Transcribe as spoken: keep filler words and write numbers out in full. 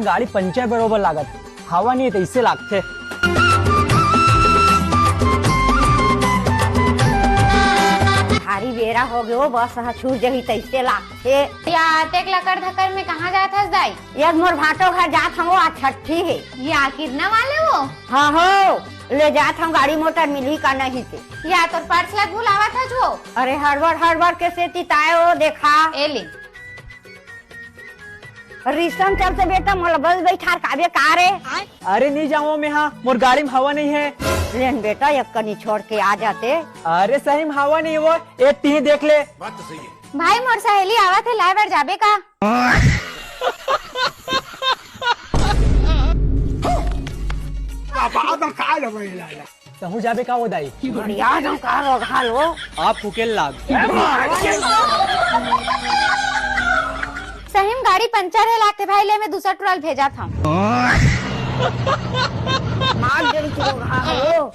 गाड़ी पंचर बरोबर लागत, हवा नहीं तइसे लागथे। भारी बेरा हो गयो, बस ह छूट जही तइसे लागथे। या तेक लकर धकर में कहाँ जात हस दाई? ये मोर भाटो घर जात हवं, आज छट्ठी हे। या किरना वाले वो? हाँ हो, ले जात हवं, गाड़ी मोटर मिलही का नहीं ते। या तोर पर्स ला भुलावत हस वो? अरे हड़बड़ हड़बड़ के सेती ताय वो देखा। ए ले। रिसन चलते बेटा, मोला बस बैठार काबे का रे? अरे नहीं जावं मैं हा, मोर गाड़ी में हवा नहीं है। लेन बेटा, एक कनी छोड़ के आ जाते। अरे सही में हवा नहीं वो, एक टीही देख ले। बात तो सही है। भाई मोर सहेली आवत हे, लाए बर जाबे का? बाबा, अब का लेबे ला, ला। तहूँ जाबे का वो दाई? बढ़िया जम का रोग हाल हो। आप फुकेल लाग। सही में गाड़ी पंचर हे लागथे भाई, ले मैं दूसर टुरा ल भेजत हवं। मार जरूर रोग हाल हो।